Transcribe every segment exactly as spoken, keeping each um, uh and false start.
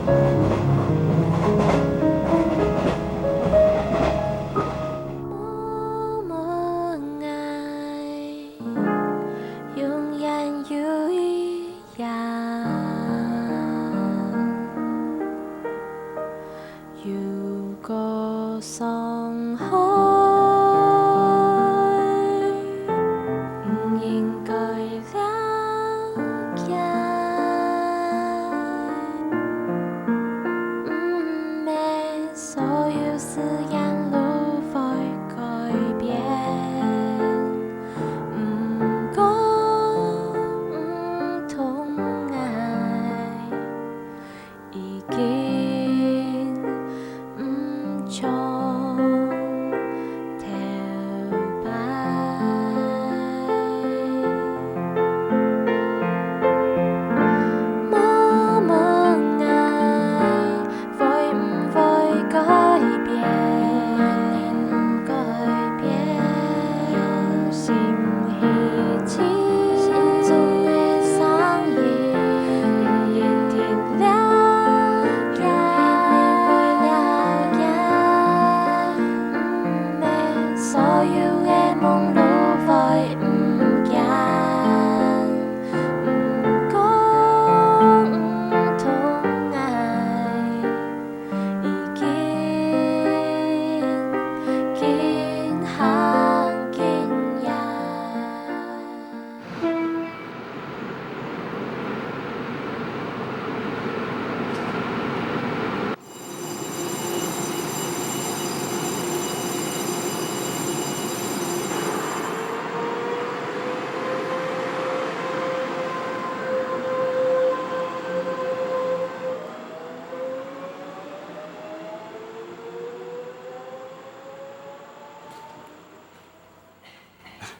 默默爱，永远有一样。如果伤害，毋应该了解。 毋免所有事情都会改变，毋过毋同爱已经毋像头 默默爱，会毋会改变？改变。用心去听，心中的声音，一定了解，一定会了解。 所有的梦都会毋见，毋过毋同爱，已经近行近远。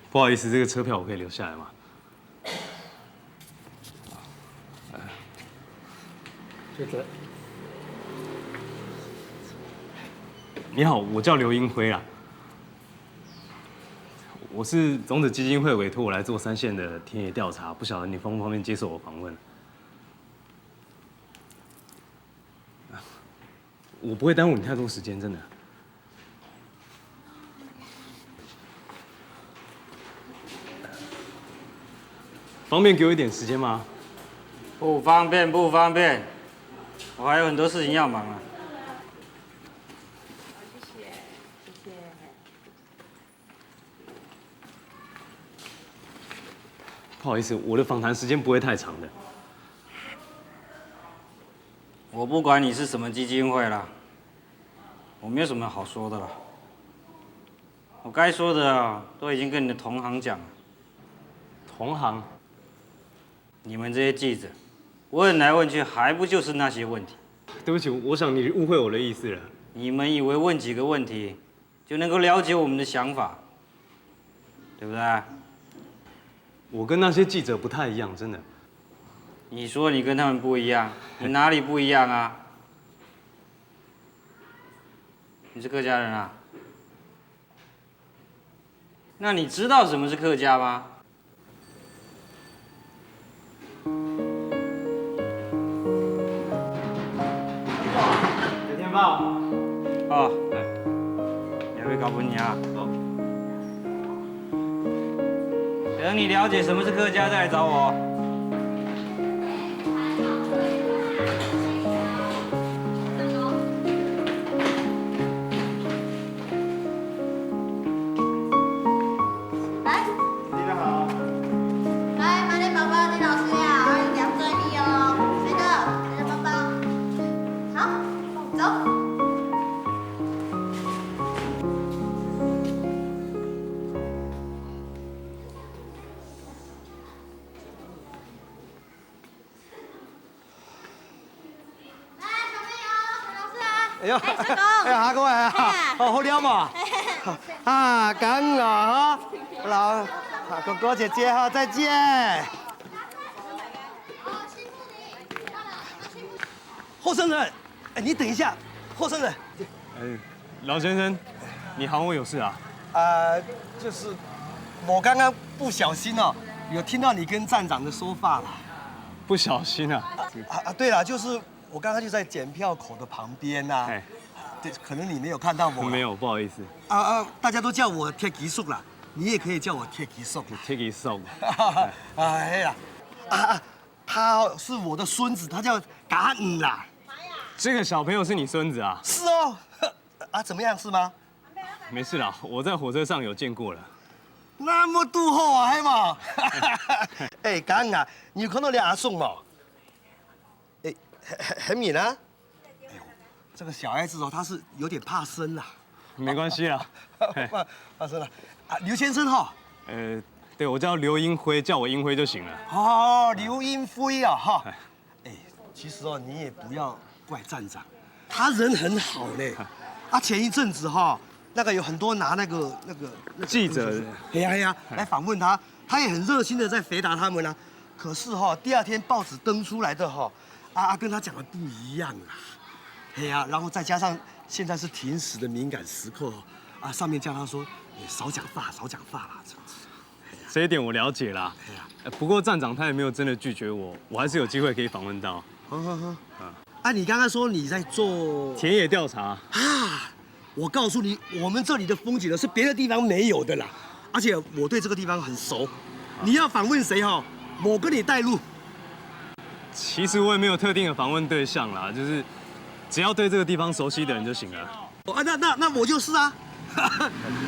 不好意思，这个车票我可以留下来吗？ 就这。你好，我叫刘英辉啦。我是种子基金会委托我来做三线的田野调查，不晓得你方不方便接受我访问？ 我不会耽误你太多时间，真的。方便给我一点时间吗？不方便，不方便，我还有很多事情要忙啊。不好意思，我的访谈时间不会太长的。 我不管你是什么基金会啦，我没有什么好说的了。我该说的啊，都已经跟你的同行讲了。同行？你们这些记者，问来问去，还不就是那些问题？对不起，我想你误会我的意思了。你们以为问几个问题， 就能够了解我们的想法，对不对？我跟那些记者不太一样，真的。你说你跟他们不一样，你哪里不一样啊？你是客家人啊？那你知道什么是客家吗？ 有电报。哦，来，也会搞不你啊。好。等你了解什么是客家，再来找我哦。 来，你们好。来，买点包包给老师呀，哎，两百米哦，谁的？谁的包包？好，走。来，小朋友，陈老师啊。哎呦，哎，阿公。哎呀，阿公啊，哎呀。哦，好了嘛。啊，刚好哈，老，啊，哥哥姐姐哈，再见。后生人，哎，你等一下，后生人。哎，老先生，你喊我有事啊？啊，就是我刚刚不小心哦，有听到你跟站长的说话啦。不小心啊？啊，啊，对了，就是我刚刚就在检票口的旁边呐、哎，对，可能你没有看到我啦。没有，不好意思。啊啊，大家都叫我铁鸡叔啦，你也可以叫我铁鸡叔啦。铁鸡叔。哎呀，啊啊，他是我的孙子，他叫嘎恩啦。这个小朋友是你孙子啊？是哦。啊，怎么样，是吗？没事啦，我在火车上有见过了。那么堵好啊，还嘛？哎，嘎恩啊，你有看到你阿叔吗？ 哎，很很敏啊。哎呦，这个小孩子哦，他是有点怕生啦。没关系啦。怕怕生了啊，刘先生哈。呃，对，我叫刘英辉，叫我英辉就行了。哦，刘英辉啊哈。哎，其实哦，你也不要怪站长，他人很好嘞。啊，前一阵子哈，那个有很多拿那个那个那个记者，哎呀哎呀，来访问他，他也很热心的在回答他们啊。可是哈，第二天报纸登出来的哈，啊啊，跟他讲的不一样啊。哎呀，然后再加上现在是停驶的敏感时刻哦，啊，上面叫他说，哎，少讲话，少讲话啦，这样子。这一点我了解啦。哎呀，呃，不过站长他也没有真的拒绝我，我还是有机会可以访问到。好好好。啊，你刚刚说你在做田野调查啊？我告诉你，我们这里的风景呢是别的地方没有的啦，而且我对这个地方很熟。你要访问谁哈？我跟你带路。其实我也没有特定的访问对象啦，就是只要对这个地方熟悉的人就行了。哦，啊，那那那我就是啊，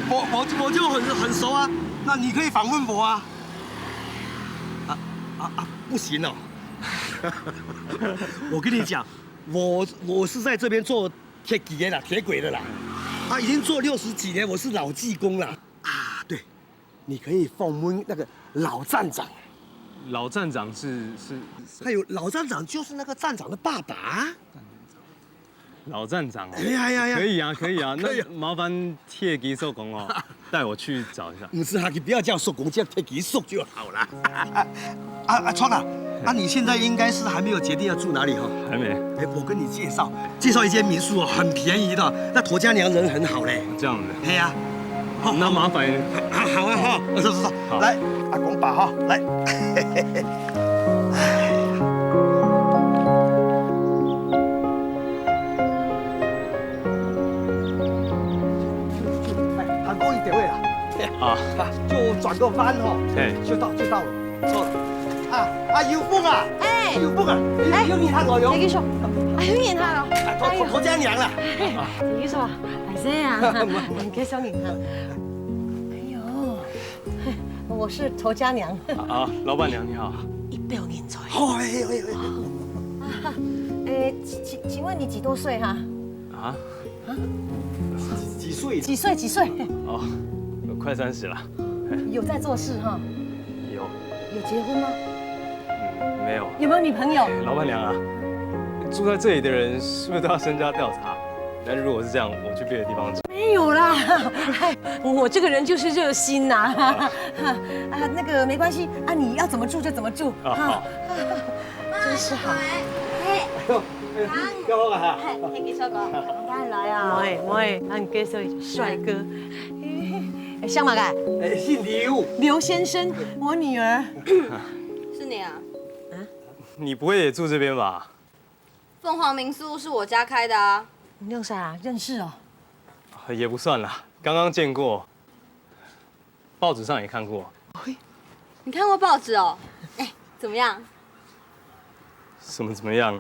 我我我就很很熟啊，那你可以访问我啊。啊啊啊，不行哦。我跟你讲，我我是在这边做铁轨的啦，铁轨的啦，啊，已经做六十几年，我是老技工了啊。对，你可以访问那个老站长。老站长是是？哎呦，老站长就是那个站长的爸爸啊。老站长哦。哎呀呀呀，可以啊，可以啊，可以啊。那麻烦铁鸡叔公哦，带我去找一下。不是啊，你不要叫叔公，叫铁鸡叔就好了。啊啊，川啊，啊，你现在应该是还没有决定要住哪里哈？还没。哎，我跟你介绍，介绍一间民宿哦，很便宜的。那头家娘人很好嘞。这样子。哎呀，好，那麻烦。好，好啊哈，走走走，好。来，阿公爸哈，来。哎，韩国一点位了。啊，就转个弯哈，嘿，就到就到了。哦，啊啊，有风啊，哎，有风啊，有有你看我有。你说，哎，有你看了，哎，头头家娘了。你说，哎，这样，很介绍你看。哎呦，我是头家娘。啊，老板娘你好。一表人才。哦，哎哎哎。哎，请请问你几多岁哈？啊？几岁？几岁？几岁？哦，快三十了。有在做事哈？有。有结婚吗？嗯，没有。有没有女朋友？老板娘啊，住在这里的人是不是都要身家调查？那如果是这样，我去别的地方住。没有啦，哎，我这个人就是热心呐。啊，那个没关系啊，你要怎么住就怎么住。啊，好。真是好。哎，哎，你好啊。哎，你好啊。刚来啊。喂喂，俺介绍一下帅哥。哎，姓么个？哎，姓刘。刘先生，我女儿。是你啊？你不会也住这边吧？凤凰民宿是我家开的啊。你有啥认识哦？也不算啦，刚刚见过，报纸上也看过。你看过报纸哦？哎，怎么样？什么怎么样？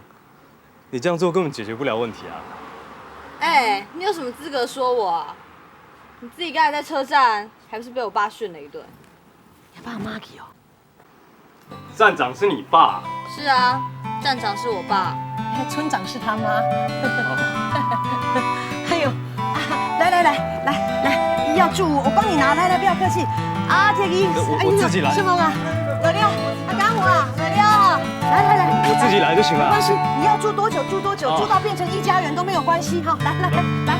你这样做根本解决不了问题啊！哎，你有什么资格说我啊？你自己刚才在车站还不是被我爸训了一顿？你爸妈去哦？站长是你爸？是啊，站长是我爸。村长是他妈。哎呦，来来来来来，要住我帮你拿，来来不要客气。啊，铁皮，我我自己来。什么啊？来了，阿刚我啊，来了，来来来，我自己来就行了。没关系，你要住多久住多久，住到变成一家人都没有关系哈。来来来。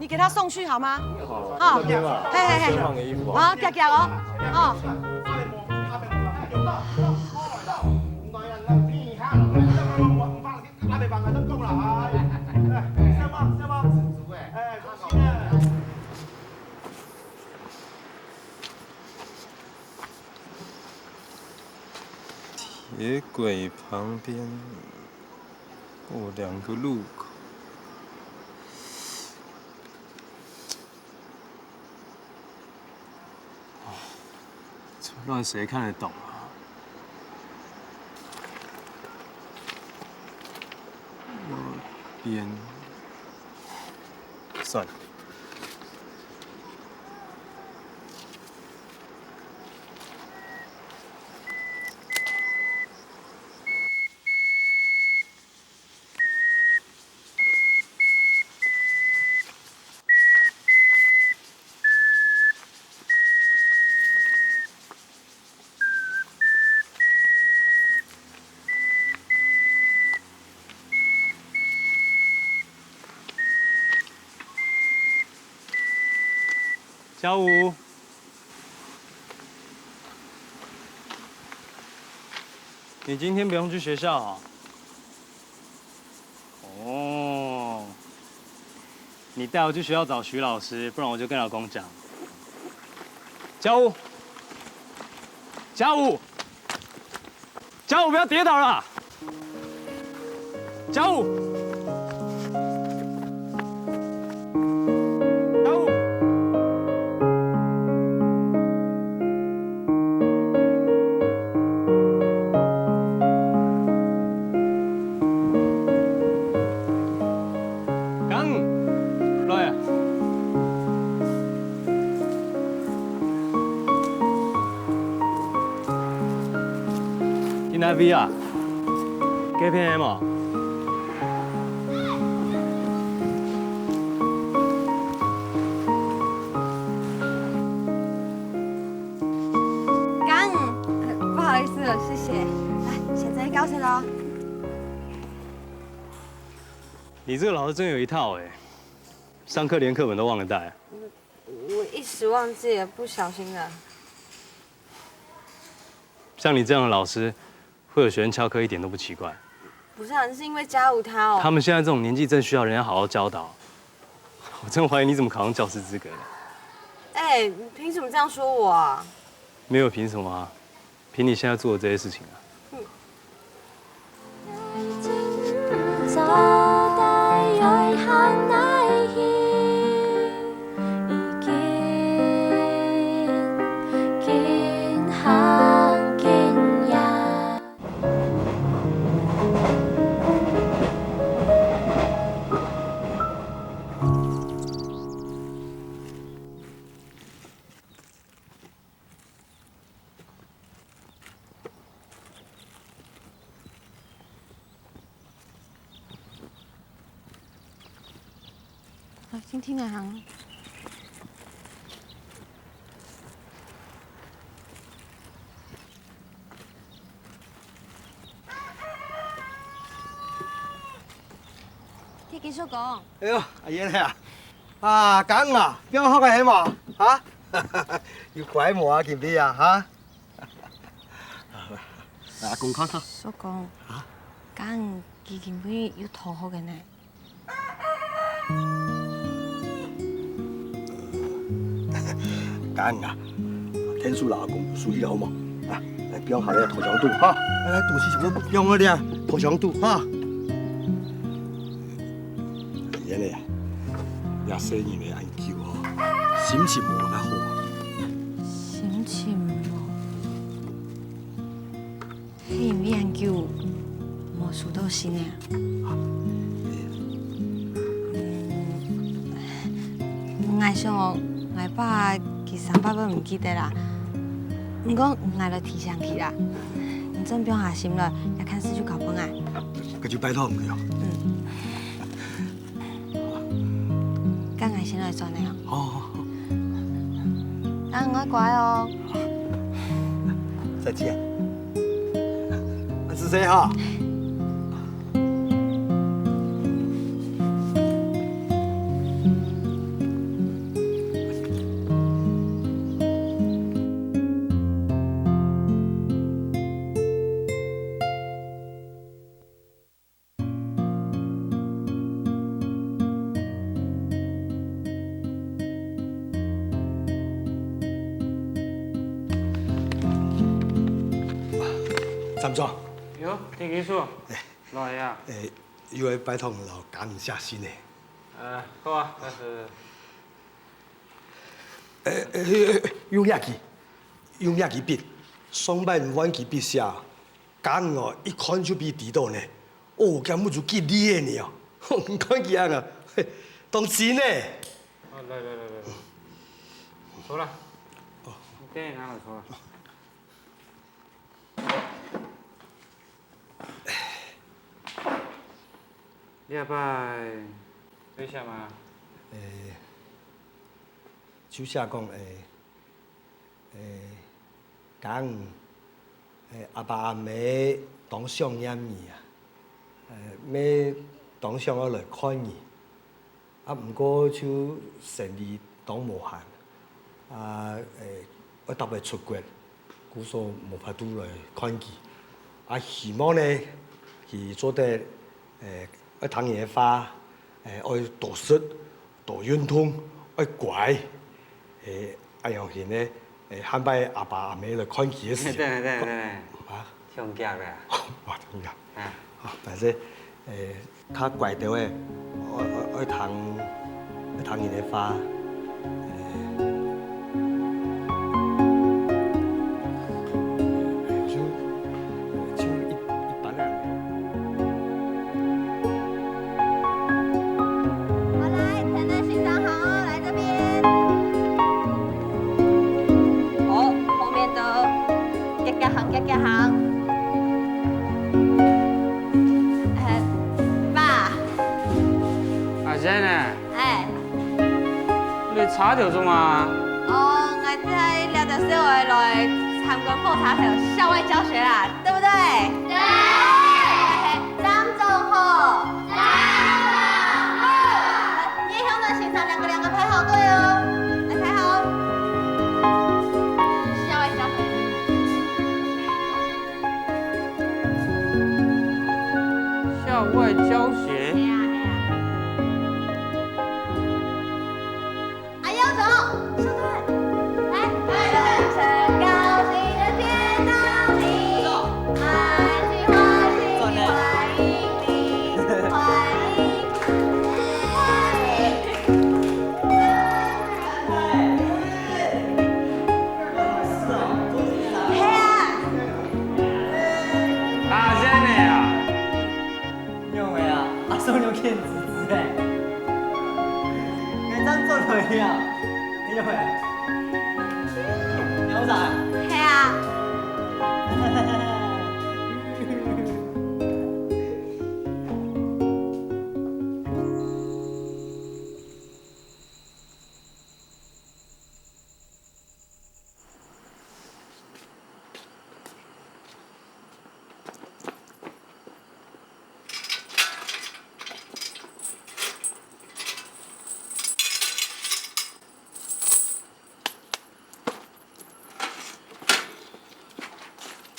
你给他送去好吗？好，嘿嘿嘿，好，行行哦，好。铁轨旁边有两个路口。 这乱谁看得懂啊？右边，算了。 小五，你今天不用去学校啊？哦，你带我去学校找徐老师，不然我就跟老公讲。小五，小五， 小五，不要跌倒了！小五，小五，刚，来啊！ 你哪位啊？該片个無？刚，呃，不好意思了，谢谢。来，先在教室哦。你这个老师真有一套哎，上课连课本都忘了带。我一时忘记了，不小心的。 像你这样的老师，会有学生翘课一点都不奇怪。不是啊，是因为家武他哦。他们现在这种年纪正需要人家好好教导。我真怀疑你怎么考上教师资格的。哎，你凭什么这样说我啊？没有凭什么啊，凭你现在做的这些事情啊。 来，听听啊，行。 去繼續講。哎喲，阿燕啊，啊，講啊，放學个係無？哈？有乖無啊，今日啊，哈？阿公看看。叔公，啊？講佢今晡日有逃學个呢。 講啊，天叔老公輸去了好無？啊，來放下這拖箱肚哈，來，來，東西全部放落來，拖箱肚哈。真个啊，這細人仔恁久吼，心情無恁好。心情無？ 係因為恁久無收到信啊。嗯，𠊎想哦，𠊎爸佢三百分毋記得啦。毋過𠊎來提醒佢啦，你做毋放下心來，這件事就交分𠊎。該就拜託你哦。嗯。 該𠊎先來轉了哦。好，好，好。啊，你愛乖哦。再見。啊，係誰哈？站長。喲，田技師，來啊。欸，又愛拜託你摎家人寫信呢。呃，好啊，但是，欸，欸，欸，用這支，用這支筆，上擺你換支筆寫，家人哦，一看就分你知著呢。哦，佢目珠幾利个呢哦，你看佢恁啊，嘿，當真呢。啊，來來來來，坐啦。哦。你等一下來坐啦。 這擺有寫麼个？欸，就寫講，欸，欸，家人，欸，阿爸阿姆當想念你啊，欸，乜當想愛來看你。 啊，毋過就生理當無閒，啊，欸，愛逐擺出國，故所無法度來看佢。啊，希望呢，佢做得，欸，愛聽人个話，欸，愛多食、多運動、愛乖，欸，恁樣形呢，欸，下擺阿爸阿姆來看佢个時，等等等等等等，啊？ 中獎了。哇，中獎。啊。好，但是，欸，較乖兜仔，愛，愛，愛聽，愛聽人个話。欸，就，就一，一般啊。好，來，陳德行長好，來這邊。哦，後面的。 遽遽行，遽遽行。欸，爸。阿珍呢？欸。你差點做麼？哦，𠊎在這條小學來參觀報差頭校外教學啦，對不對？對。嘿嘿，張總好。張總好。你和我們先生兩個兩個排好隊哦，來排好。校外教學。 校外教學。嘿啊，嘿啊。哎呦，走，上台。來，歡迎來到高雄的天堂裡，歡喜歡喜歡迎你，歡迎歡喜。 係啊。阿珍呢啊？仰仔啊？阿叔有欠子子欸。你正做落去啊？你仰仔？你好啥？係啊。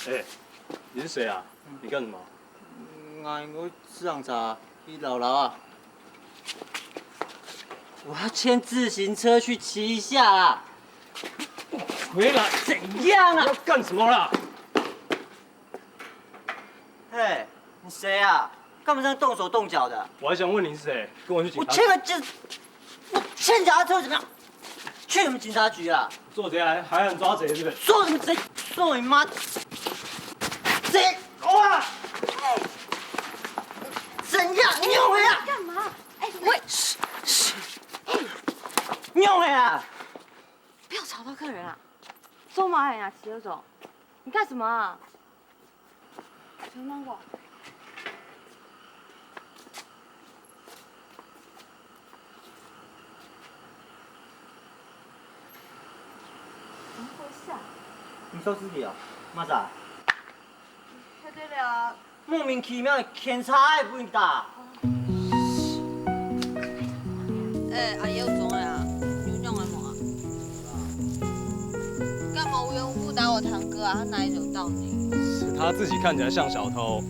欸，你是誰啊？你幹什麼？嗯，𠊎，𠊎自行車，去摎摎啊。我要牽自行車去騎一下啦。回來。怎樣啊？你要幹什麼啦？嘿，你誰啊？幹嘛這樣動手動腳的？我還想問你是誰，跟我去警察局。我牽個自，我牽腳踏車又怎麼樣？去你們警察局啊！做賊還，還想抓賊是不是？做什麼賊？做你媽！賊！哇！怎樣？你有沒有啊？幹嘛？欸，喂，噓，噓，欸，你有沒有啊？不要吵到客人啊！做麼个呀，徐有忠？你幹什麼啊？ 小芒果。怎麼回事啊？你收屍體哦？麼儕？對對對啊。莫名其妙，檢查也不用打。 欸，阿有忠啊，你有仰仔無啊？幹嘛無緣無故打我堂哥啊？他哪裡惹到你？是他自己看起來像小偷。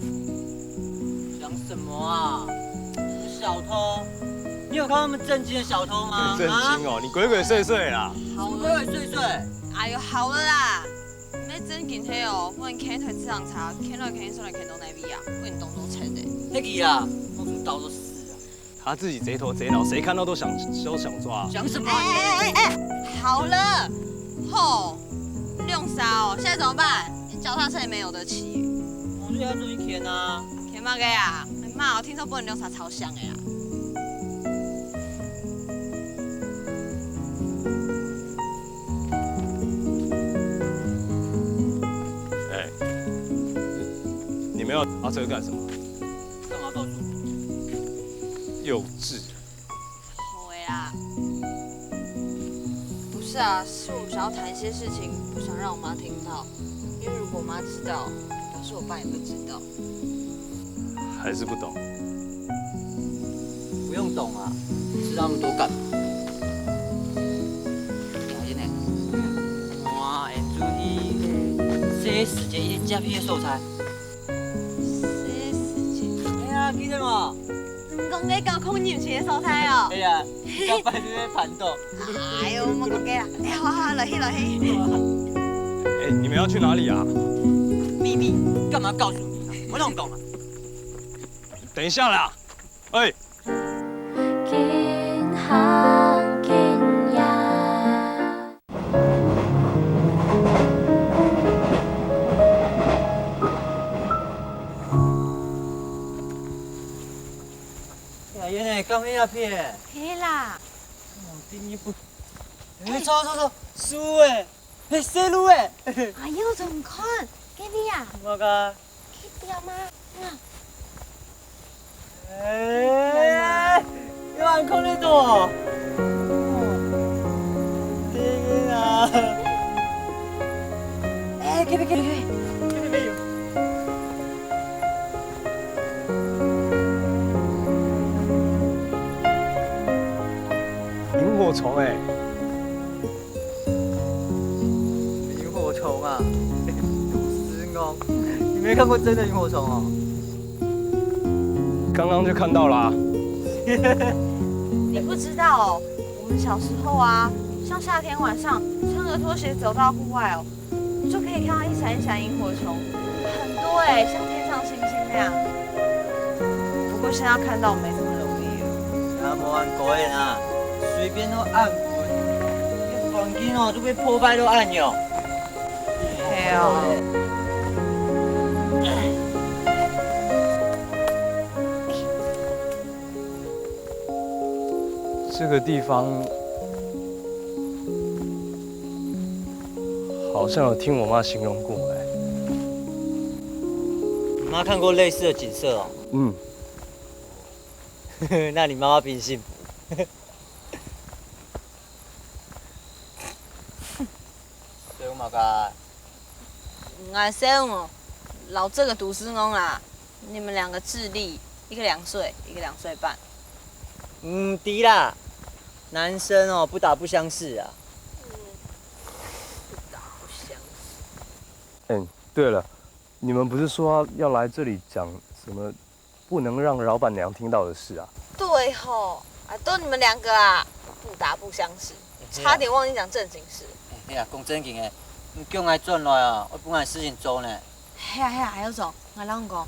講什麼啊？什麼小偷？你有看過那麼正經的小偷嗎？很正經哦，啊？你鬼鬼祟祟啦。好了。鬼鬼祟祟。哎呦，好了啦，你們正經係哦，𠊎牽台自行車，牽來牽去，算來牽到哪位啊？𠊎當做賊个。那個啊，我都到處死啊！他自己賊頭賊腦，誰看到都想都想抓。想什麼？哎哎哎哎，好了，吼，兩儕哦，現在怎麼辦？連腳踏車也沒有得騎。我就要出去牽啊。牽麼个啊？哎媽，我聽說分兩儕超像的啊。 哎，你們要拿這個幹什麼？幹嘛告訴我？幼稚。好的啊。不是啊，是我們想要談一些事情，不想讓我媽聽到，因為如果我媽知道，表示我爸也會知道。 還是不懂？不用懂啊，知道那麼多幹嘛？哎呀，燕呢？嗯。我會出去洗時節一直接彼个所在。洗時節？哎呀，記得無？你講該交空入去个所在哦。哎呀， 下擺就會盤到。哎喲，莫講該啊！哎呀，好好，落去落去。哎，你們要去哪裡啊？秘密，幹嘛告訴你啊？我哪講啊？等一下啦！哎，緊行緊呀！ 哎呀，燕呢，敢係這片？係啦。哦，第二步。哎，走走走，樹仔，嘿，細路仔。哎喲，你看，該位啊。麼个？該位啊嘛，啊。哎，有人看得到哦。天啊！哎，該位，該位，該位，該位有。 螢火蟲欸。螢火蟲啊，毒師哦，你沒看過真的螢火蟲哦？剛剛就看到啦。你不知道哦，我們小時候啊，像夏天晚上穿個拖鞋走到戶外哦， 就可以看到一閃一閃螢火蟲，很多欸，像天上星星那樣。不過現在看到沒這麼容易了。啊，無恁高興啊，隨便都暗昏，這環境哦，都被破壞到恁樣。係啊。 這個地方好像有聽我媽形容過欸。你媽看過類似的景色哦？嗯。那你媽媽比你幸福。所以我嘛該 𠊎想哦，摎這個毒師講啦，你們兩個智力，一個兩歲，一個兩歲半。毋知啦，男生哦，不打不相識啊。嗯，不打不相識。嗯，對了，你們不是說要來這裡講什麼 不能讓老闆娘聽到的事啊。對吼，啊，都你們兩個啊，不打不相識，差點忘記講正經事。哎呀，講正經欸，你叫𠊎轉來啊，𠊎本來事情做呢。係啊係啊，還有種，𠊎摎你講，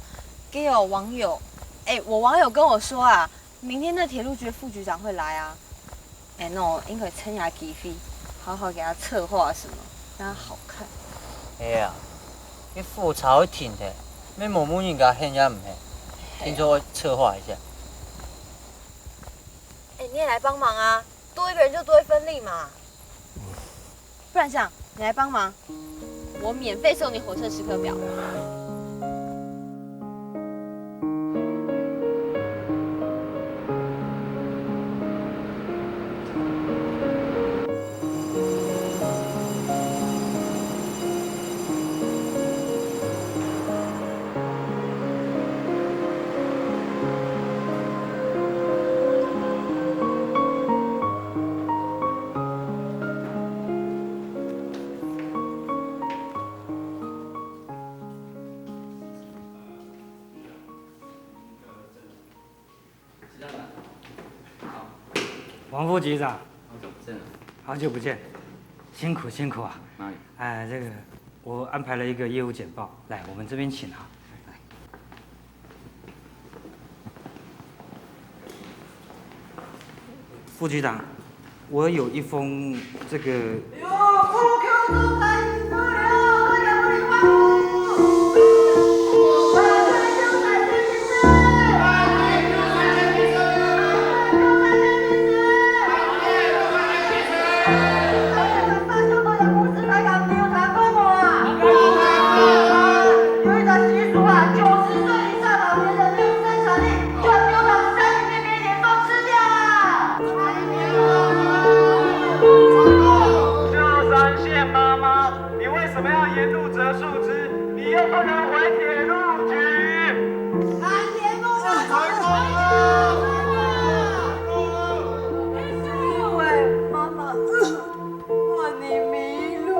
該有網友，哎，我網友跟我說啊，明天那鐵路局副局長會來啊。 哎喲，應該趁這機會，好好給他策劃什麼，讓他好看。哎呀，這火車會停的，乜無問人家肯也毋肯，聽說會策劃一下。哎，你也來幫忙啊，多一個人就多一分力嘛。不然這樣，你來幫忙，我免費送你火車時刻表。 王副局长，好久不见。辛苦辛苦啊。哪里？哎，这个，我安排了一个业务简报，来，我们这边请啊。来，副局长，我有一封这个你为什么要沿路折树枝？你又不能回铁路局。因为妈妈，怕你迷路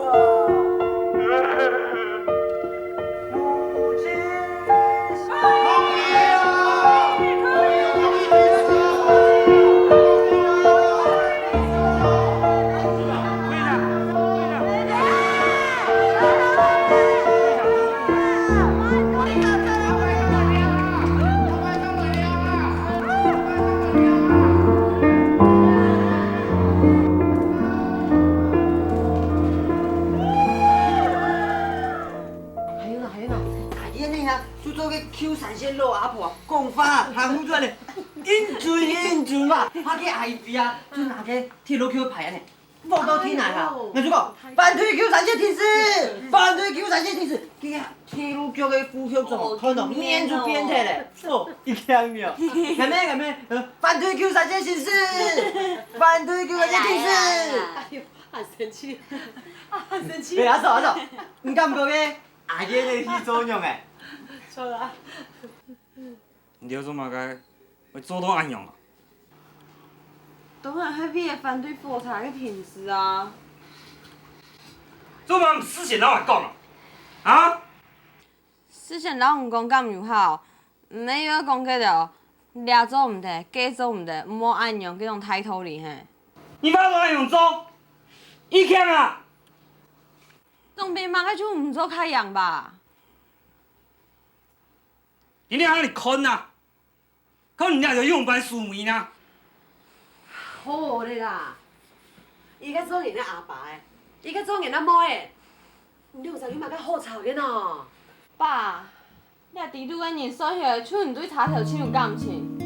啊。还有啦，还有啦，大个呢啊，就做个Q三線老阿婆，讲话含糊转呢，應準應準嘛，發个idea，就拿个鐵路局个牌呢，放到地泥下，哎喲，然後就講反對Q三線停駛，反對Q三線停駛，佢个鐵路局个副局長看到面就變忒咧，哦，一看了，看咩看咩，呃，反對Q三線停駛，反對Q三線停駛。哎喲，很生氣，很生氣。哎，阿嫂阿嫂，你感覺个？ 阿燕个戲做樣欸？錯啦。你要做麼个？會做到恁樣啊？當然係為了反對火車个停駛啊。做麼个毋事先摎𠊎講啊？啊？事先摎你講敢有效？毋係又愛講个了，這做毋得，該做毋得，毋好恁樣，該種大道理嘿。你哪會恁樣做？一強啊！ 總比麼个就毋做較贏吧？今日喊你看啊，看你這就用白輸命啊！好咧啦，一個做人个阿爸欸，一個做人个妹欸，你兩儕有麼个好吵个呢？爸， 這底肚个人算起來，就你對車頭盡有感情。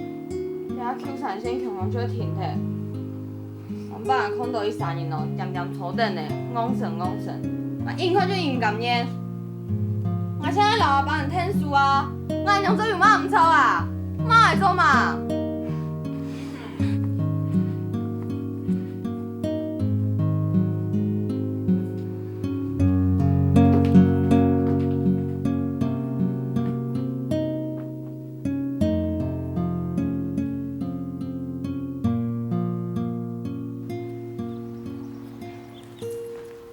這Q三線強強就會停忒。往擺看到一儕人哦，恬恬坐等呢，戇神戇神，𠊎一看就毋甘願。𠊎現在摎阿爸你𢯭手啊，𠊎恁樣做有麼毋著啊？莫來做嘛！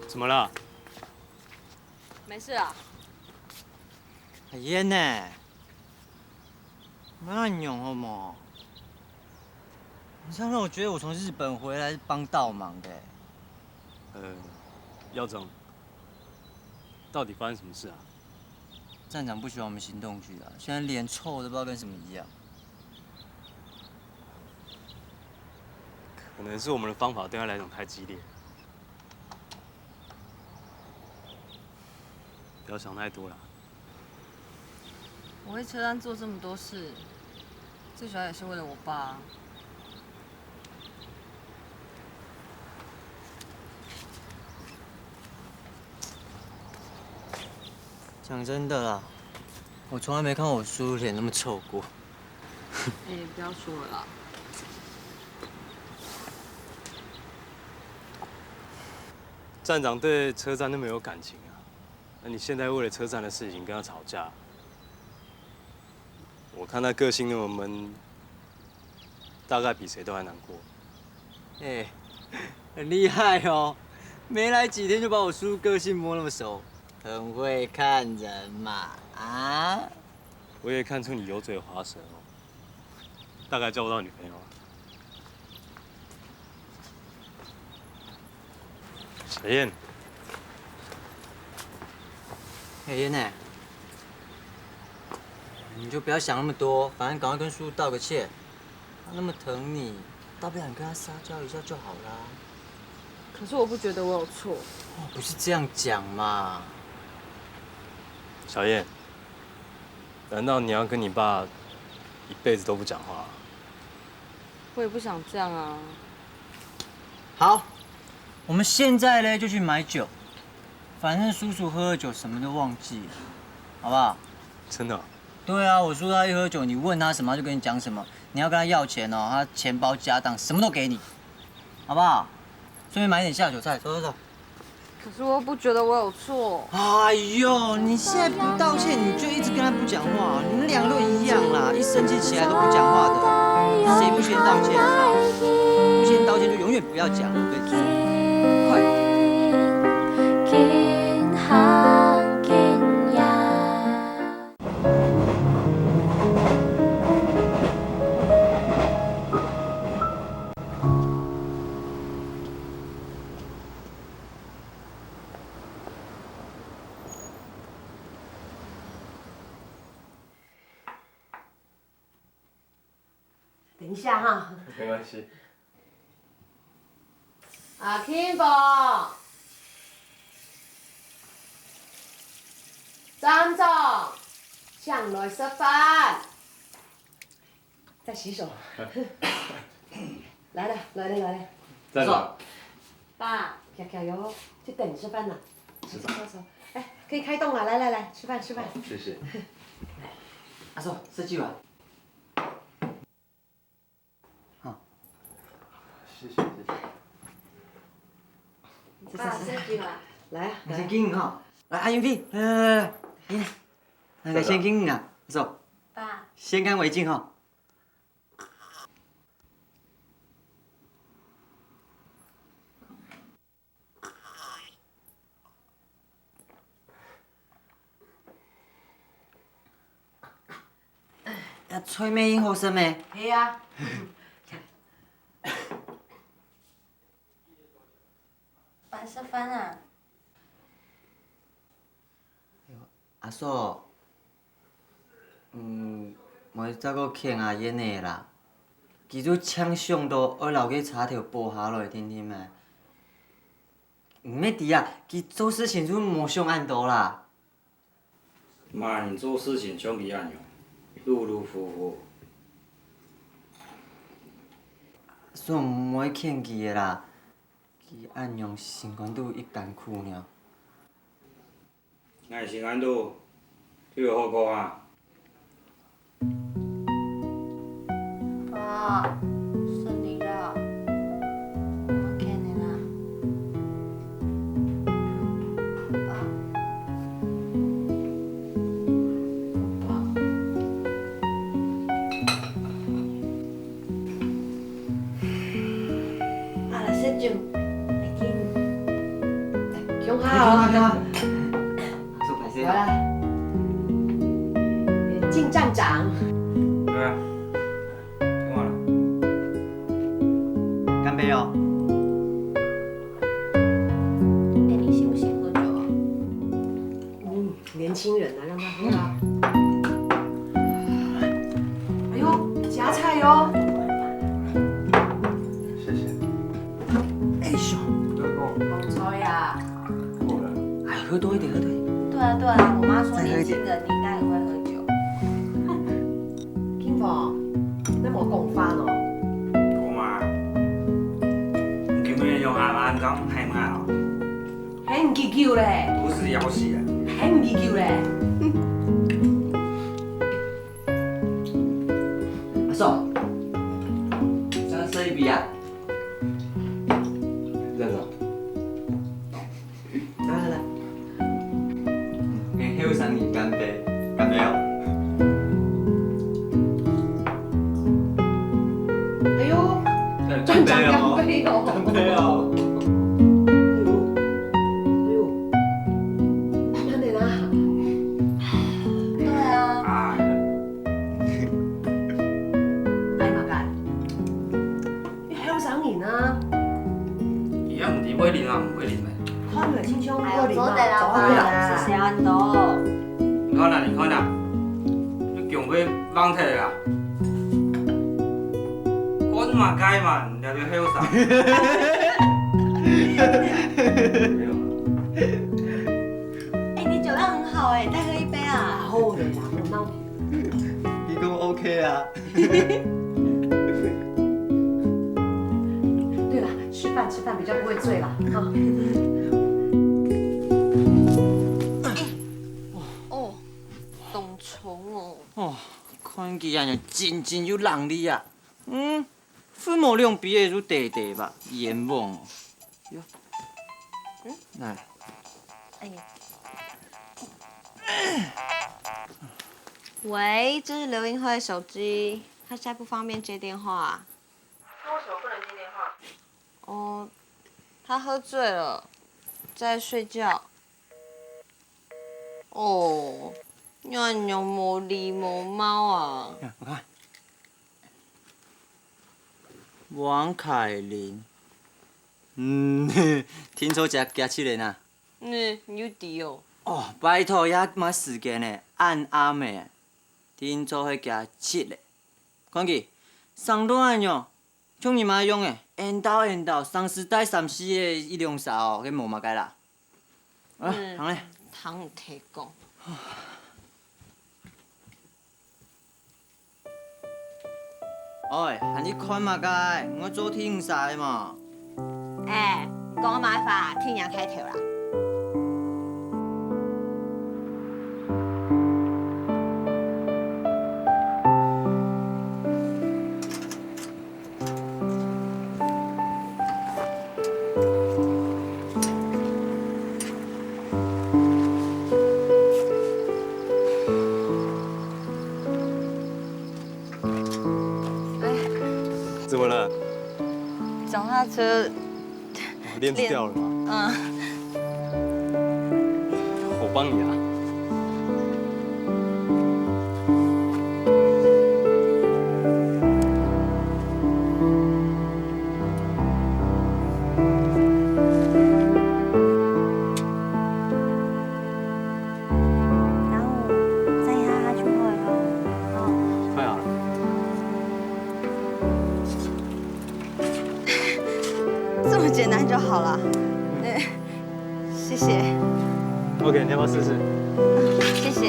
怎么了？没事啊。阿燕呢？那你好吗？你这样让我觉得我从日本回来是帮倒忙的欸。呃，耀宗，到底发生什么事啊？站长不喜欢我们行动剧啊，现在连凑都不知道跟什么一样。可能是我们的方法对他来讲太激烈。不要想太多啦。我为车站做这么多事，最主要也是为了我爸啊。 讲真的啦，我从来没看过我叔脸那么臭过。哎，不要说了啦。站长对车站那么有感情啊，那你现在为了车站的事情跟他吵架，我看他个性那么闷，大概比谁都还难过。哎，很厉害哦，没来几天就把我叔个性摸那么熟，很会看人嘛，啊？我也看出你油嘴滑舌哦，大概交不到女朋友了。小燕，嘿，燕內，你就不要想那么多，反正赶快跟叔叔道个歉。他那么疼你，大不了你跟他撒娇一下就好啦。可是我不觉得我有错。哦，不是这样讲嘛。小燕，难道你要跟你爸一辈子都不讲话？我也不想这样啊。好，我们现在呢就去买酒，反正叔叔喝了酒什么都忘记了，好不好？真的哦？对啊，我叔他一喝酒，你问他什么他就跟你讲什么，你要跟他要钱哦，他钱包家当什么都给你，好不好？顺便买点下酒菜，走走走。可是我又不觉得我有错。哎呦，你现在不道歉，你就一直跟他不讲话，你们两个都一样啦，一生气起来都不讲话的，谁不先道歉？不先道歉就永远不要讲，对。快。緊行緊行。等一下哈。没关系。阿慶伯，站長，請來食飯。在洗手。來了，來了，來了。站長，爸，徛徛喲，去等你吃飯呢。吃飯。哎，可以開動了，來來來，吃飯吃飯。谢谢。阿叔，食酒啊？谢谢谢谢。爸，食酒啊。來啊，你來啊。先敬哈。来，阿英飞，来来来来，来，那个先敬啊，阿叔，爸，先干为敬哈。 啊，菜面已經好食咩？係啊。爸，食飯啊。 阿叔，嗯，莫再過譴阿燕仔啦。佢就淨想到愛摎該柴頭剝下來定定仔。你乜知啊，佢做事情就無想恁多啦。嘛，你做事情像佢恁樣，馬馬虎虎。阿叔，莫譴佢仔啦，佢恁樣心肝肚已艱苦了。 𠊎心肝肚就有好過啊。爸，失禮啦，毋好譴你啦。爸，爸。 啊，來食酒，來敬。來，共下哦。阿叔，歹勢哦。來啊，敬站長。對啊，聽話了。乾杯哦。哎，你喜不喜歡喝酒啊？嗯，年輕人啊，讓他喝啊。哎呦，夾菜喲。謝謝。哎呦，不用跟我好彩啊。過了。哎，喝多一點，喝多一點。對啊，對啊，我媽說年輕人應該很會喝酒。金鳳，你無講話咯？我嘛，你今日用阿媽當害罵哦，喊你幾久咧？都是要死啊！喊你幾久咧？阿叔，再來一杯啊。站長，來來來，跟後生人乾杯，乾杯哦。哎呦，站長乾杯哦。乾杯哦。哎呦，哎呦，慢慢的啦。對啊，啊，哎，嘛該，你後生人啊，佢也毋知會啉啊，毋會啉咩？看起來親像哎呦，會啉啊，做得啦，走啊，爸，走啊。想恁多。你看啊，你看啊，你強會忘忒啊！講麼个嘛，你這個後生。哎，你酒量很好哎，再喝一杯啊。好了啦，我闹你。你讲 OK 啊？对啦，吃饭吃饭比较不会醉啦，哈。哦，当重哦。哦，看佢恁樣，真真有能力啊。嗯， 分毛兩邊个就短短吧，冤枉哦。喲，嗯？來。哎呀。喂，这是刘英惠的手机，她现在不方便接电话。她为什么不能接电话？哦，她喝醉了，在睡觉。哦，你恁樣無禮無貌啊！呀，我看。 王凱琳。嗯，聽說食加七个啊？嗯，你有知哦？哦，拜託，也無時間呢，恁暗个，聽說係加七个。看佢，生到恁樣，像你媽樣个，緣投緣投，生時帶三四个一兩儕哦，該無麼个啦。啊，嗯，行咧。聽你提講。 喂，喊你看麼个？毋愛做天使嘛？哎，講麼个話，天也開頭啦。 哎，怎么了？脚踏车，哦，链子链，掉了吗？嗯。我帮你啊。 然後載他，他就會了。哦。快好了。這麼簡單就好了。對，謝謝。OK，你要不要試試？謝謝。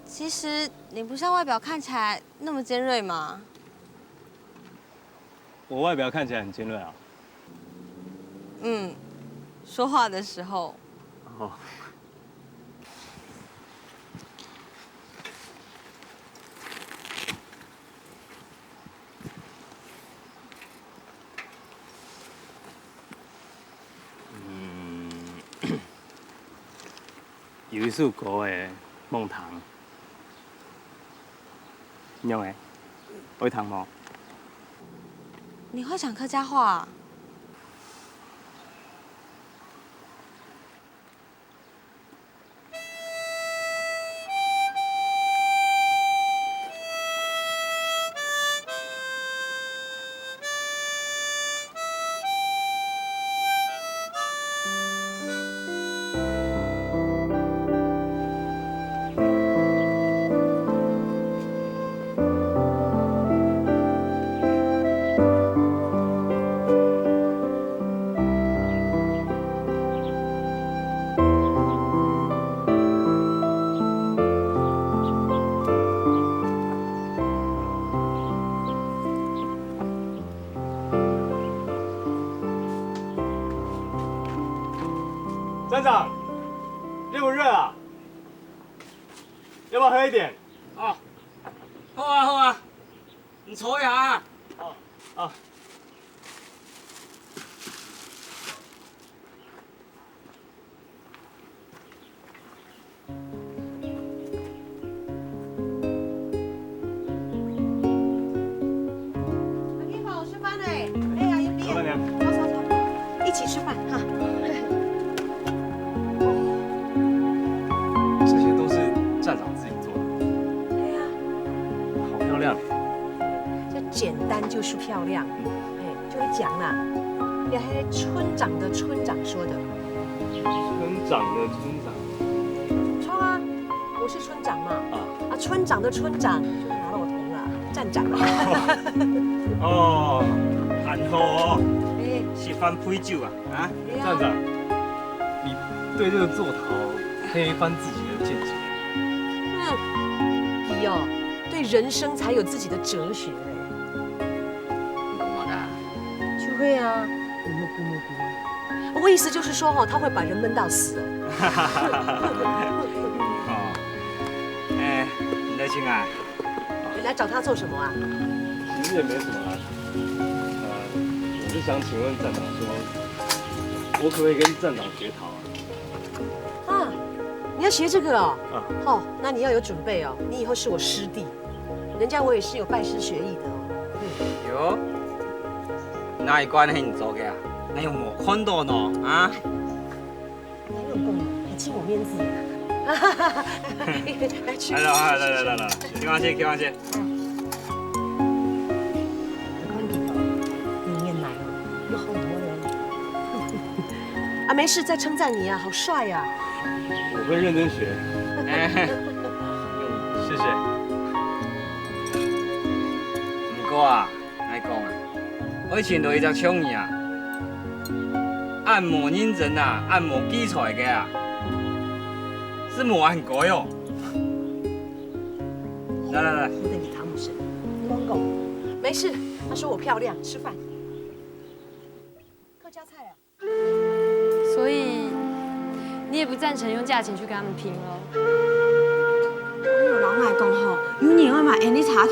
其實你不像外表看起來那麼尖銳嘛。我外表看起來很尖銳啊？嗯，說話的時候。哦。 嗯，有一首歌个《夢糖》，仰仔？會聽無？你會講客家話啊？ 站长，热不热啊？要不要喝一点？哦，好啊，好啊，你坐一下啊。哦，哦。 阿天宝，我吃饭嘞。哎呀，有必要。老板娘。走，走，走，一起吃饭哈。就是漂亮，哎，就會講啦。也係村長的村長說的。村長的村長。錯啊，我是村長嘛。啊。啊，村長的村長就是拿了我頭了，站長。哦，恁好哦，哎。食飯配酒啊，啊？對啊。站長，你對這個座談可以翻自己的見解。嗯，你哦，對人生才有自己的哲學嘞。 你講麼个啊？就會啊，我意思就是說哈，他會把人悶到死哦。哦，哎，你在請啊？你來找他做什麼啊？其實也沒什麼啊。呃，我是想請問站長說，我可不可以跟站長學陶啊？啊，你要學這個哦？啊。哦，那你要有準備哦，你以後是我師弟。 人家我也是有拜師學藝的哦。喲，哪一關係你做个啊？哪有無看到呢？啊？哪有講，還請我面子啊？來去。來來來來來來，開玩笑開玩笑。看你哦，你面來哦，又好摸人。啊，沒事，在稱讚你啊，好帥啊。我會認真學。謝謝。 毋過啊，𠊎講啊，愛尋到一隻像你啊，恁無認真啊，恁無記才个啊，係無恁該哦。來來來。我等你湯姆森，你亂講。沒事，他說我漂亮，吃飯。客家菜啊。 所以，你也不贊成用價錢去跟他們拼咯？你有摎𠊎講吼，有人愛買𠊎个車頭。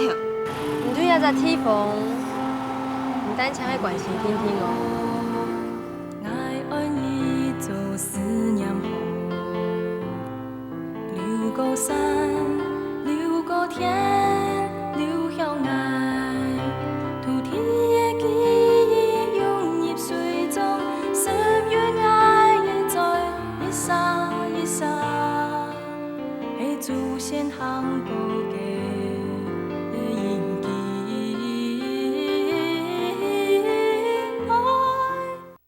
你對這隻地方，毋單淨係關心定定哦，